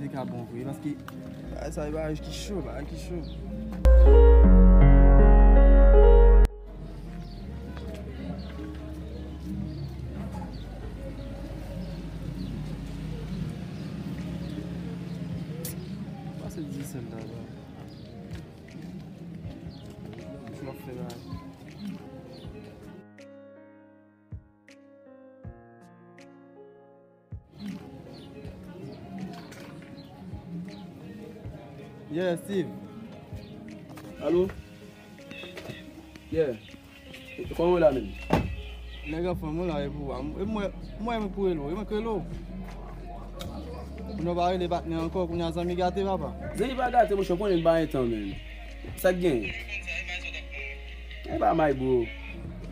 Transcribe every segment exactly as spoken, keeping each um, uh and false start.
Li ka bon vre, paske bagay sa, bagay ki cho, bagay ki cho. Pase di sèl la, la. Mwen ap fè bagay. Yeah, Steve. Alo? Yeah. Kòman w la menm? Nèg anfòm ou la, e pou w a. E mwen, mwen, mwen pou rele w, e mwen k rele w. Moun yo pa rele patnè ankò, kounye a zanmi gate, papa. Zanmi pa gate, monchè, w konnen m pa gen tan, menm. Sa k gen? E pa may, bro.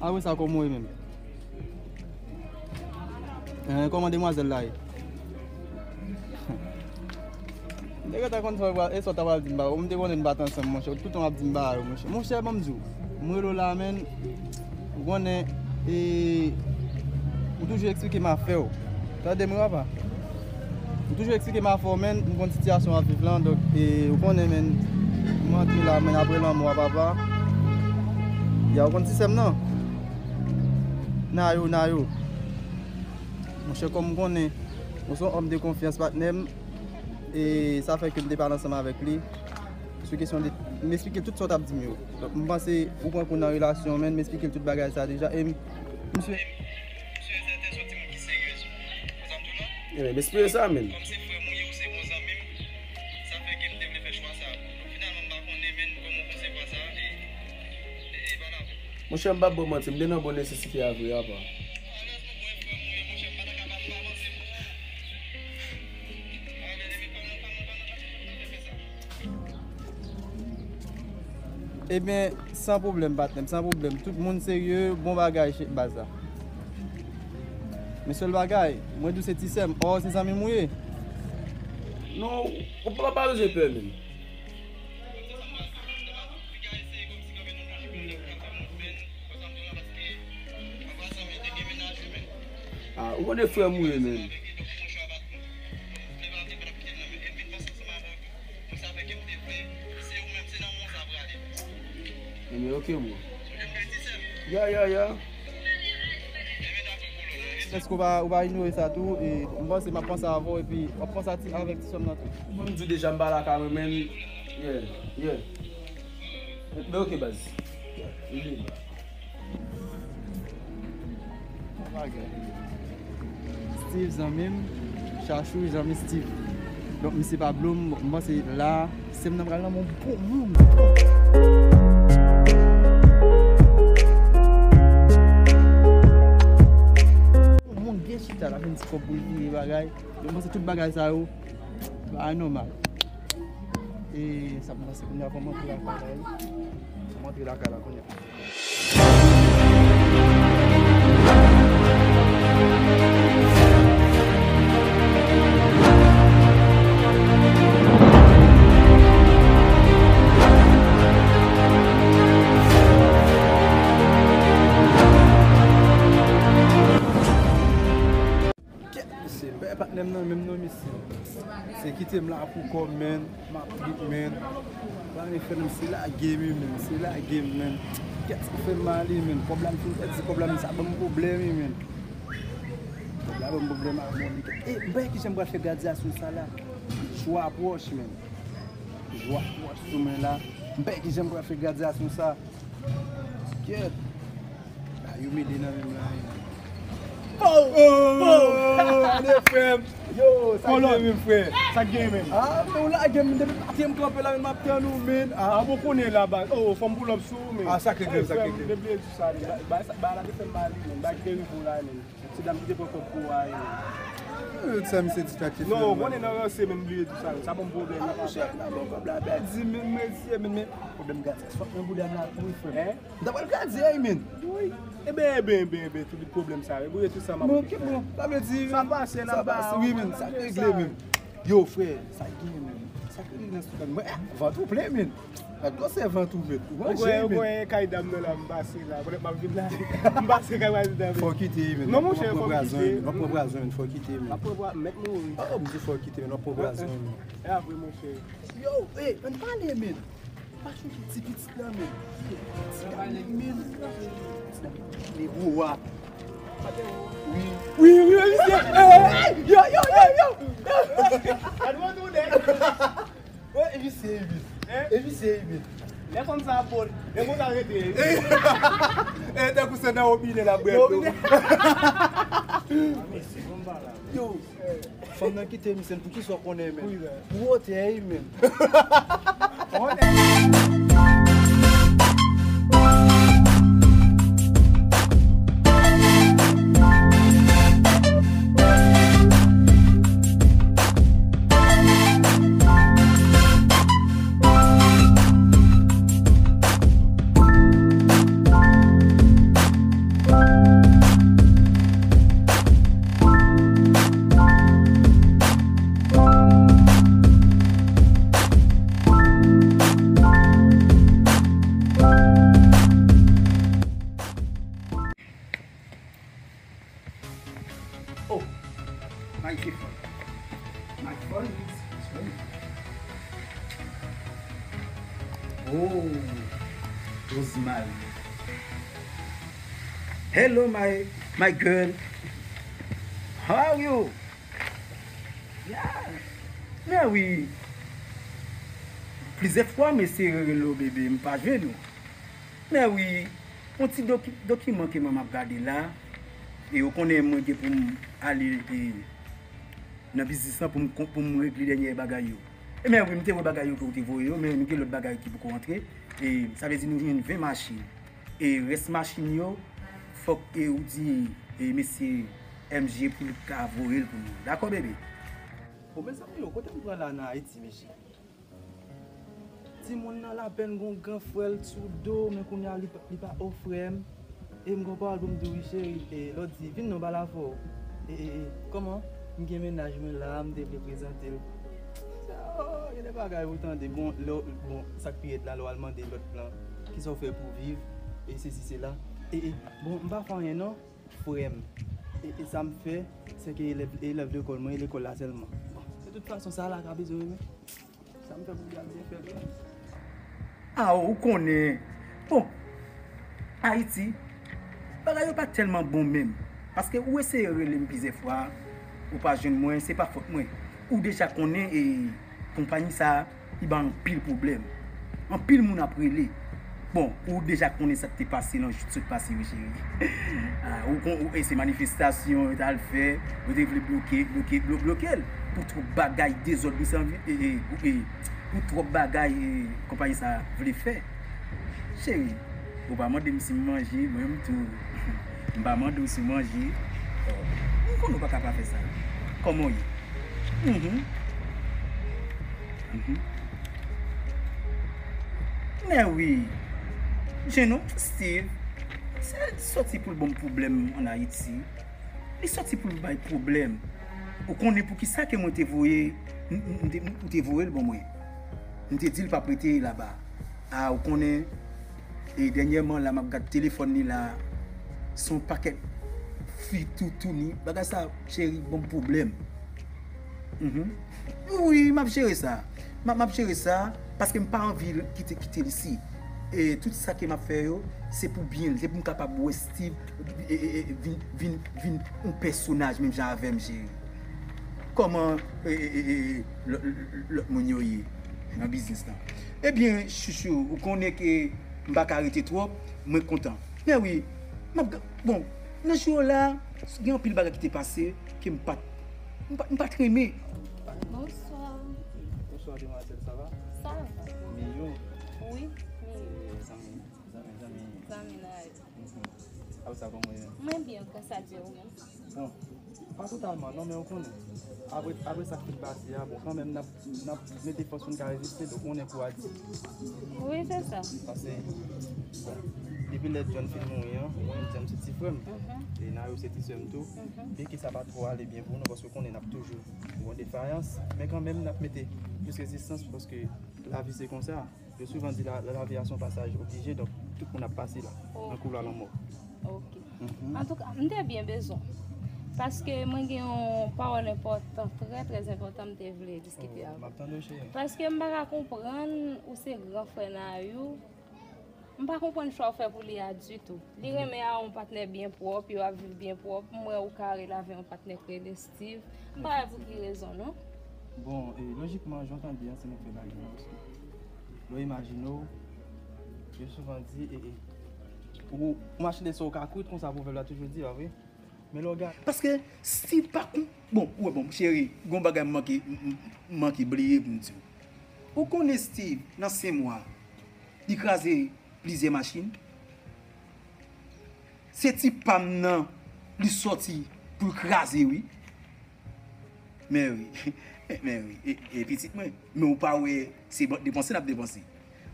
Apre sa, kòman w ye menm? Eh, kòman demwazèl la ye? M te gentan konn sa w pral, e sa w ta pral di m ba yo. M te konnen n pa t ansanm, monchè. Tout tan w ap di m ba yo, monchè. Monchè, ban m di w. M rele w la, menn. Ou konnen, e, ou toujou eksplike m afè w. Tande m, papa. Ou toujou eksplike m afè w, menn. M konn sitiyasyon w ap viv lan, donk, e, ou konnen, menn. M antre la, menn, apre lanmò a papa. Ya, ou konn sistèm nan? Nayo, Nayo. Monchè, kòm m konnen, ou se yon òm de konfyans, patnè m, e sa fè ke m te pale ansanm avèk li sou kesyon de, m eksplike l tout sa w t ap di m yo. Donk, m panse ou pran kou nan relasyon, menn, m eksplike l tout bagay sa deja, e m, misye. Ebyen, m espere sa, menn. Monchè, m p ap ba w manti, m te nan bon nesesite a vre, apa. Ebyen, san pwoblèm, patnè m, san pwoblèm. Tout moun serye, bon bagay, baz la. Men sèl bagay, mwen di w se ti sè m, ò, se zanmi m ou ye. Non, ou pa, pa bezwen pè, menn. Ah, ou konnen frè m ou ye, menn. Ebyen, ok, bro. Ya, ya, ya. Èske ou pa, ou pa inyore sa tou? E, m panse m ap panse avè w, epi w ap panse a ti, avèk ti sè m nan tou. Ou konn di deja m pa lakay mwen, menn. Yeah, yeah. Men ok, baz. Yeah, li. Steve, zanmi m. Chachou, zanmi Steve. Donk, misye pa blo m, m panse la, sè m nan pral nan yon bon moun. Yon moun byen chita, l ap vin ti kòb pou l vire bagay. Donk, m panse tout bagay sa yo, bagay nòmal. E sa m panse kounye a, fò m antre lakay la, wi. Fò m antre lakay la kounye a. Kèt, mesye, m pa patnè m nan menm non, mesye. Se kite m la pou kò m, menn. M ap trip, menn. Bagay fè m, se lage m, menn. Se lage m, menn. Kèt, sa fè m mal, menn. Kòb la, m fin pèdi kòb la, menn. Sa ban m pwoblèm, menn. Kòb la ban m pwoblèm a mò, menn. E, m pa wè kijan m pral fè gradyasyon sa la. Jou a pwòch, menn. Jou a pwòch sou mwen la. M pa wè kijan m pral fè gradyasyon sa. Kèt. Ba yo mele nan menm la, wi. Pow! Pow! Ale, frè m. Yo, sa k gen menm, frè? Sa k gen menm? Ah, men ou lage m depi maten m kanpe la, men m ap tann ou, men. Ah, bon, konnen la, ba. Oh, fò m pull up sou ou, men. Ah, sa k gen, sa k gen. Depi di sa, men. Ba, ba, ba la te fè m mal, men. Ba ki te rive la, men. Ti dam ki te pran kòb pou a, men. Eh, sa misye di ta ki fè m mal. Non, ou konnen nan ranse, men, bliye di sa, men. Sa ban m pwoblèm. Ah, monchè, nan bon kòb la, pèdi, men, mesye, men, men. Pwoblèm gate. Sòt nan bouda m la, tou, frè m. Hein? M ta pral gade, ey, men. Wi. Eben, eben, eben, eben, tout pwoblèm sa yo. Ebouye tout sa, m ap... Bon, ok, bon. Sa vle di, sa pase, n ap pase, wi, men. Sa regle, men. Yo, frè, sa gen, men. Sa gen nan sou kò m. Mwen, ah, vant ou plen, men. Gad gwo sèvant ou met. Ou manje, men. Ou kwè kay dam nan la, m pase la. Pwodèt m ap vin la. M pase kay dam nan. Fò w kite, men. Non, monchè, fò m kite. W ap pran pwazon, men. W ap pran pwazon, men. Fò w kite, men. M ap pran pwa-, mèt mouri. Oh, m di fò w kite, men. W ap pran pwazon, men. E apre, monchè. Yo, ey, ann pale, men. Pa chonje ti pitit la, men. Ti dam, men. Ti dam, men, wo a. Wi. Wi, wi, wi, misye. Ey, yo, yo, yo, yo. Gad mwen tounen. Wi, e misye, e misye. Hein? E misye, e misye. Lè fanm sa ap bon, lè konsa rete. E tankou se nan wobinè la bwè dlo. Yo, fanm nan kite misye, poukisa w konnen, men? Pou wotè, wi, men. Oh, my phone. My phone is ringing. Oh, Rosemary. Hello, my, my girl. How are you? Yeah. Mèwi. Plizyè fwa m eseye rele w, bebe, m pa jwenn ou. Mèwi. Yon ti doki-, dokiman ke mwen m ap gade la, e ou konnen mwen gen pou m ale, e, nan biznis lan pou m kon-, pou m regle dènyè bagay yo. E mèwi, m te wè bagay yo ke ou te voye yo, men m gen lòt bagay ki poko rantre. E sa vle di nou jwenn ven machin. E rès machin yo, fòk, e, ou di, e, mesye M J pou l ka voye l pou nou. Dakò, bebe? Bon, mezanmi yo, kote m pran la nan Ayiti, mesye? Timoun nan lapèn gon gran frè l sou do, men kounye a li pa, li pa o frè m. E m gon pawòl pou m di w wi cheri, e lè w di vin non bal avè w. E, e, e, kòman? M gen mennaj mwen la, m te vle prezante l. Oh, gen de bagay ou tande, bon, lè w, bon, sa k pi rèd la, lè w al mande lòt lan, kisa w fè pou viv, e sesi sela. E, e, bon, m pa fè anyen non, frè m. E, e sa m fè, se ke elèv, elèv lekòl mwen, e lekòl la sèlman. Bon, de tout fason, sa la ka bezwen renmen. Sa m fè pou gade fè l. A, ou konnen. Bon, Ayiti, bagay yo pa tèlman bon menm. Paske ou eseye rele m plizyè fwa, ou pa jwenn mwen, se pa fòt mwen. Ou deja konnen, e, konpayi sa, li ba anpil pwoblèm. Anpil moun ap rele. Bon, ou deja konnen sa k te pase nan jou sot pase yo, cheri. Ah, ou kon, ou, e se manifestasyon yo t al fè, yo te vle bloke, bloke, blo-, bloke l. Pou twòp bagay dezòd misye anvi, e, e, e, pou twòp bagay, e, konpayi sa vle fè. Cheri, ou pa mande m si m manje, mwen menm tou. M pa mande w si w manje. Oh, m konnen w pa ka pa fè sa. Kòman w ye? Mhm. Mhm. Men wi, Jeannot, Steve, se sòti pou l ban m pwoblèm ann Ayiti. Li sòti pou l bay pwoblèm. Ou konnen poukisa ke mwen te voye, m, m, m te, m te voye l ban mwen. M te di l p ap rete laba. A, ou konnen, e dènyèman la, m ap gad telefòn li la, se yon pakèt fi toutouni. Bagay sa, cheri, ban m pwoblèm. Mhm. Wi, m ap jere sa. M ap, m ap jere sa, paske m pa anvi kite, kite l isi. E tout sa ke m ap fè yo, se pou byen l, se pou m kapab wè Steve, e, e, e, vin, vin, vin yon pèsonaj menm jan avè m, cheri. Kòman, e, e, e, e, lò-, lò-, lòt moun yo ye nan biznis lan? Ebyen, chouchou, ou konnen ke m pa ka rete twòp, mwen kontan. Men wi, m ap ga-, bon, nan jou yo la, gen anpil bagay ki te pase ke m pa t, m pa, m pa t renmen. Bonsoir. Bonsoir, demoiselle, ça va? Ça va. Mignon. Oui, mignon. Eh, zanmi, zanmi, zanmi. Zanmi la. Mhm. Apre sa, kòman w ye? Mwen byen, konsa di ou menm. Bon, pa totalman, non, men ou konnen. Apre, apre sa k fin pase a, bon, kanmenm, n ap, n ap mete fòs pou n ka reziste, donk, ou konnen kou a di. Wi, se sa. Paske, bon, depi lè John fin mouri an, ou konnen John se ti frè m. Mhm. E Nayo se ti sè m tou. Mhm. Byenke sa pa twò ale byen pou nou, paske ou konnen n ap toujou gen defayans, men kanmenm, n ap mete plis rezistans, paske lavi se konsa. Yo souvan di la, la, lavi a se yon pasaj oblije, donk tout moun ap pase la, nan koulwa lanmò. Ok. Antouka, m te byen bezwen. Paske mwen gen yon pawòl enpòtan, trè, trè enpòtan m te vle diskite avè w. Paske m pa ka konprann ou se gran frè Nayou. M pa konprann chwa w fè pou li a ditou. Li renmen a yon patnè byen pwòp, yo ap viv byen pwòp. M wè ou kare l avè yon patnè k rele Steve. M pa wè pou ki rezon non. Bon, e, lojikman, jan w tande an, se nou k fè bagay la, paske lè w imajine w, yo souvan di, e, e, ou, ou mache de sa w ka kwit, konsa pwovèb la toujou di, pa vre? Men lè w gade. Paske Steve pa kon. Bon, ou wè, bon, cheri, gon bagay m manke, m, m, m manke bliye pou m di w. Ou konnen Steve, nan senk mwa, li kraze plizyè machin. Se ti pa m nan li sòti pou l kraze, wi. Men wi, men wi, e, e pitit mwen. Men ou pa wè, se depanse n ap depanse.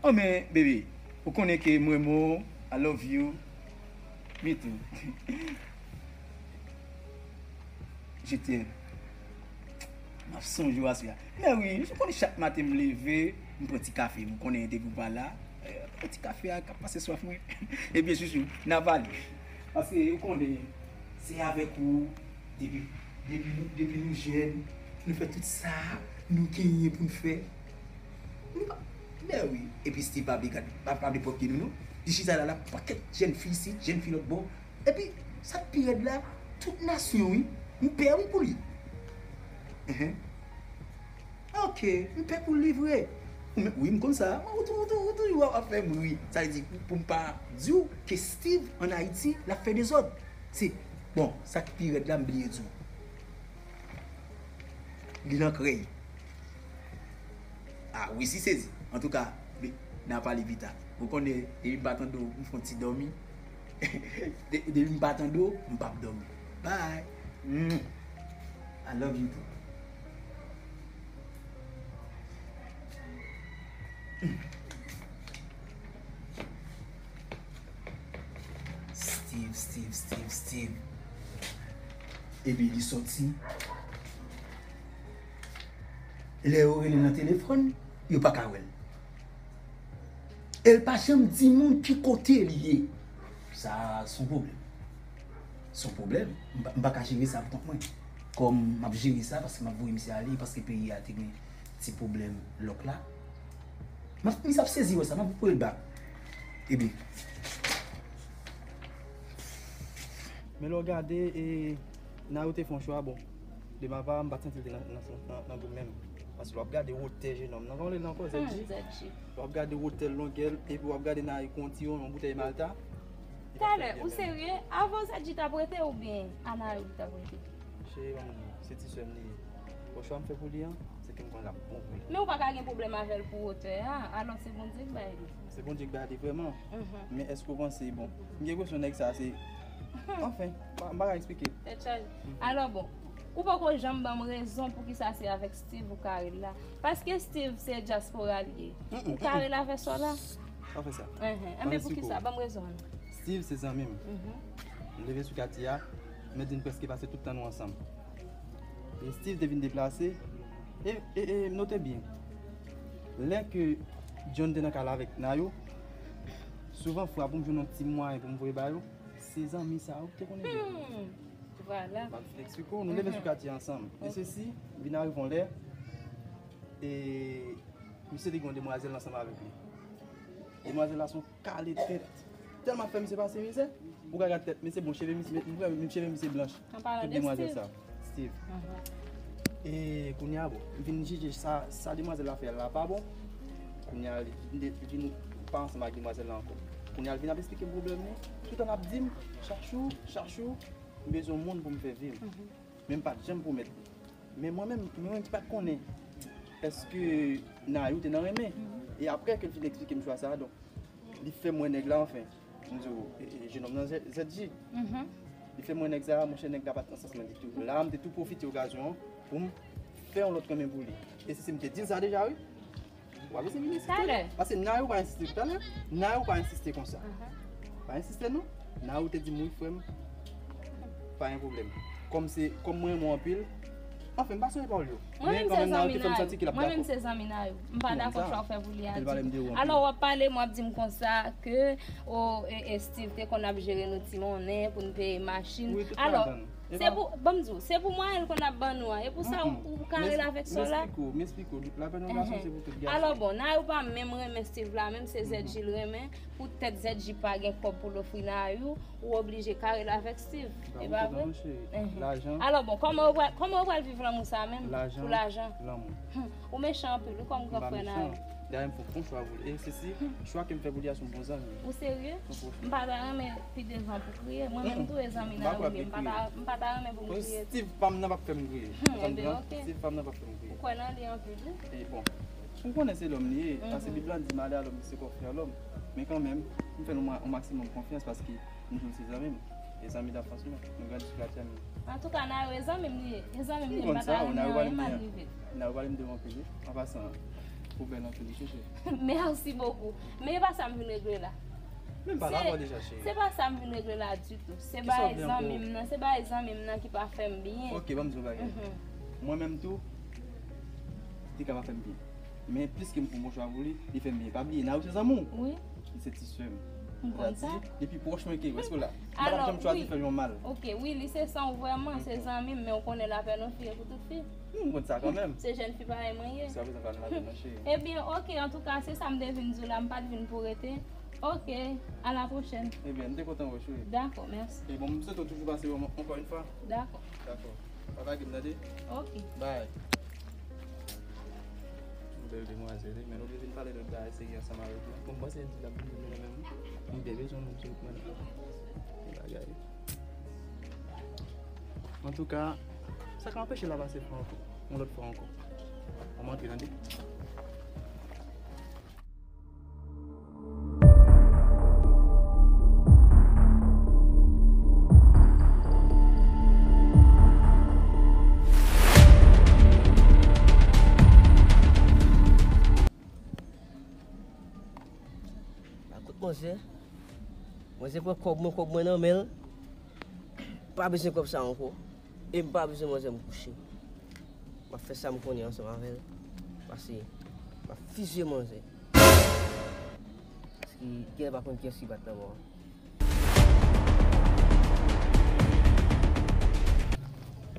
Oh, men, baby, ou konnen ke m renmen w, I love you. Me too. Je t'aime. M ap sonje w aswè a. Men wi, ou konnen chak maten m leve, m pran ti kafe m. Ou konnen depi w pa la, eh, pran ti kafe a k ap pase swaf mwen. Ebyen, chouchou, n a pale. Paske ou konnen, se avèk ou, depi, depi, depi nou jèn, nou fè tout sa nou genyen pou n fè. Nou pa, men wi, epi Steve pa vle gad, pa, pa vle pwòp pye nou, non. Li chita la, la, pakèt jèn fi isit, jèn fi lòt bò. Epi, sa k pi rèd la, tout nasyon, wi, m pè, wi, pou li. Enhen. Ok, m pè pou li vre. Ou menm, wi, m konn sa. Ou tou, ou tou, ou toujou ap fè m ri. Sa vle di, pou m pa di w ke Steve ann Ayiti, l ap fè dezòd. Se, bon, sa k pi rèd la, m bliye di w. Li nan krèy. Ah, Wisi sezi. Antouka, n a pale pita. Ou konnen, depi m pa tande w, m fè yon ti dòmi. De- Depi m pa tande w, m p ap dòmi. Bye. Mm. I love you too. Steve, Steve, Steve, Steve. Epi li sòti. Lè yo rele nan telefòn, yo pa ka wè l. E l pa janm di moun ki kote li ye. Sa se yon pwoblèm. Se yon pwoblèm. M pa, m pa ka jere sa pou kont mwen. Kòm m ap jere sa, paske m ap voye misye ale, paske peyi a te gen ti pwoblèm lòk la. M ap, misye ap sezi wè sa, m ap voye l bak. Ebyen. Men lè w gade, e, Nayou te fè yon chwa, bon, de ma part, m pa t santi l te nan, nan, nan, nan gou menm. Paske lè w ap gade wotè jenòm nan, kòman l rele ankò? Zedji? Lè w ap gade wotè l, longè l, epi w ap gade Nayou k on ti yon, yon boutèy Malta. Talè, ou serye? Avan Zedji t ap rete oubyen a Nayou li t ap rete? Cheri, ban m di w, se ti sè m li ye. Bon, chwa m fè pou li an, se ke m konnen l ap bon pou li. Men ou pa ka gen pwoblèm avè l pou wotè a, alò se Bondye k bay li. Se Bondye k bay li vrèman. Men èske w panse, bon, m gen enpresyon nèg sa se, anfen, m pa, m pa ka eksplike. Tèt chaje. Alò bon, ou poko janm ban m rezon poukisa se avèk Steve ou kare l la. Paske Steve se dyaspora l ye. Ou kare l avè sa w la. Pa fè sa. Enben poukisa? Ban m rezon an. Steve se zanmi m. Nou leve sou katye a, m di n prèske pase tout tan nou ansanm. E Steve te vin deplase. E, e, e note byen. Lè ke John te nan kay la avèk Nayou, souvan fwa pou m jwenn yon ti mwayen pou m voye ba yo, se zanmi sa yo ki te konnen John. M ap vin eksplike w, nou leve sou katye ansanm. E sesi vin arive yon lè, e misye te gen yon demwazèl ansanm avèk li. Demwazèl la se yon kale tèt. Tèlman ap fè misye pase mizè. Ou ka gad tèt misye, bon, cheve misye, m kwè menm cheve misye blanch. Tout demwazèl sa. Steve. E kounye a, bon, m vin jije sa, sa demwazèl la fè la pa bon. Kounye a, li vin, li vin pa ansanm ak demwazèl la ankò. Kounye a, li vin ap eksplike m pwoblèm li. Toutan ap di m, chak jou, chak jou, m bezwen yon moun pou m fè viv. Men m pa t janm pwomèt li. Men mwen menm, mwen menm ki pa t konnen èske Nayou te nan renmen. E aprè ke l fin eksplike m chwa sa a, donk, li fè m wè nèg la, anfen, m di w, e, e, jenòm nan, Zedji. Li fè m wè nèg sa a, monchè, nèg la pa t nan sans mwen ditou. La a, m te tou pwofite okazyon an pou m fè yon lòt renmen pou li. E se, se m te di l sa deja, wi. W ap lese m vini site non. Paske Nayou pa ensiste talè. Nayou pa ensiste konsa. Pa ensiste non. Nayou te di m, wi, frè m, pa gen pwoblèm. Kòm se, kòm mwen renmen w anpil, Anfen, m pa sonje pawòl yo. Mwen menm se zanmi Nayou. Mwen menm se zanmi Nayou. M pa dakò sa w fè pou li a ditou. Alò w ap pale m, w ap di m konsa ke o e, e Steve te konn ap jere nou ti monnen pou n peye machin. Alò, se pou, ban m di w, se pou mwayen l konn ap ban nou an. E pou sa ou, ou ka rele avèk sa w la? M esplike w, m esplike w. Lapè nan gason se pou tout gason. Alò bon, Nayou pa menm renmen Steve la, menm se Z J l renmen. Poutèt Z J pa gen kòb pou l ofri Nayou, ou oblije kare l avèk Steve. E pa vre? Lajan. Alò bon, kòman yo pral, kòman yo pral viv lanmou sa menm? Pou lajan? Lanmou. Ou mechan anpil wi kòm gran frè Nayou. Dayè m fè yon bon chwa pou li. E se si chwa ke m fè pou li a se yon bon zanmi. Ou serye? M pa ta renmen pi devan pou kriye. Mwen menm tou e zanmi Nayou m ye. M pa ta, m pa ta renmen pou m kriye tou. Steve pa m nan p ap fè m kriye. Ou konprann? Steve pa m nan p ap fè m kriye. Ou kwè nan li anpil wi. E bon. Ou konnen se lòm li ye, paske Bib la di malè a lòm ki se kò fè a lòm. Men kanmenm, m fè l yon ma-, yon maksimòm konfyans paske m di w se zanmi m. E zanmi danfans mwen, nou grandi sou katye a menm. Antouka, Nayou e zanmi m li ye. E zanmi m li ye, m pa ta renmen anyen mal rive. Nayou pale m de w anpil wi. An pasan, ou bèl anpil wi chouchou. Merci beaucoup. Men e pa sa m vin regle la. Men m pa la pou deja cheri. Se pa sa m vin regle la ditou. Se bagay zanmi m nan, se bagay zanmi m nan ki pa fè m byen. Ok, ban m di w yon bagay. Mwen menm tou, li ka pa fè m byen. Men piske m fè yon bon chwa pou li, li fè m byen. Pa bliye, Nayou se zanmi w. Wi. Li se ti sè m. M konn sa. Li pi pwòch mwen ke, èske w la? M pa t ap janm chwazi fè l yon mal. Ok, wi, li se san w vrèman, se zanmi m, men w konnen lapè nan fi e pou tout fi. M konn sa kanmenm. Se jèn fi parèy mwen ye. Jiska prezan pa nan lapè nan cheri. Ebyen, ok, antouka, se sa m te vin di w la, m pa t vin pou rete. Ok, à la prochaine. Ebyen, m te kontan wè w cheri. Dakò, mèsi. E bon, m swete w toujou pase bò mwen ankò yon fwa. Dakò. Dakò. Pa lage m tande. Ok. Bye. Bèl demwazèl wi, men nou te vin pale lòt bagay serye ansanm avèk mwen. Bon, m panse l di l ap vin men menm. M te bezwen moun sou mwen. Bagay. Antouka, sa ka anpeche l ap pase fwa ankò, yon lòt fwa ankò. An m antre tande. Ba kout manzè. Manzè pran kòb mwen, kòb mwen nan men l. Pa bezwen kòb sa ankò. E m pa bezwen manzè m kouche. M ap fè sa m konnen ansanm avè l. Pase m ap fizye manzè. Paske gè pa konn kiyès ki bat lanmò.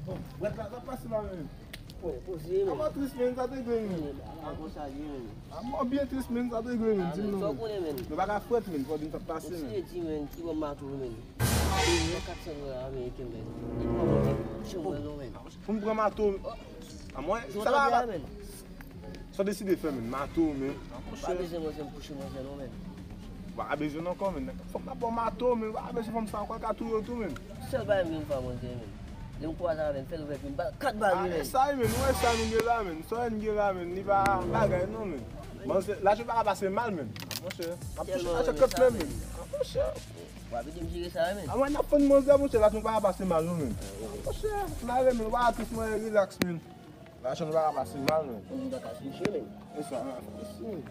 Bon, bwèt la, sa pase la menm. Bon, poze, men. Kòman tris, men, sa te grenn, men. Ala konsa ye, men. A mò byen tris, men, sa te grenn, men. Di m non, men. Sa w konnen, men. Nou pa ka frèt, men, fò di m sa pase, men. Mesye di, men, ki bò mato, men. Yon kat san dola ameriken, men. Li pa monte, kouche mwen non, men. Pou m pran mato, a mwen, sa va, men. Sa w deside fè, men, mato, men. Pa bezwen manzè m kouche manzè non, men. Ou pa bezwen non, kòman, men. Fòk n ap ba w mato, men. Ou pa bezwen fè m sa ankò, l ka touye w tou, men. Sèl bagay m vin fè manzè, men. Lè m kwaze avè l, m fè l ouvè pye m, ba l kat bal, men. Sa, men, ou wè sa nou gen la, men. Sa nou gen la, men. Li pa bagay non, men. Manzè, lajan pa ka pase mal, men. Monchè, n ap touche lajan kot men, men. Monchè. W ap ede m jere sa, men. A mwen, n ap fann manzè, monchè, lajan pa ka pase mal, non, men. Monchè, n ale, men. Ou pa tris, mwen, rilaks, men. Lajan pa ka pase mal, men. Ou pa ka touche, men. E sa, men.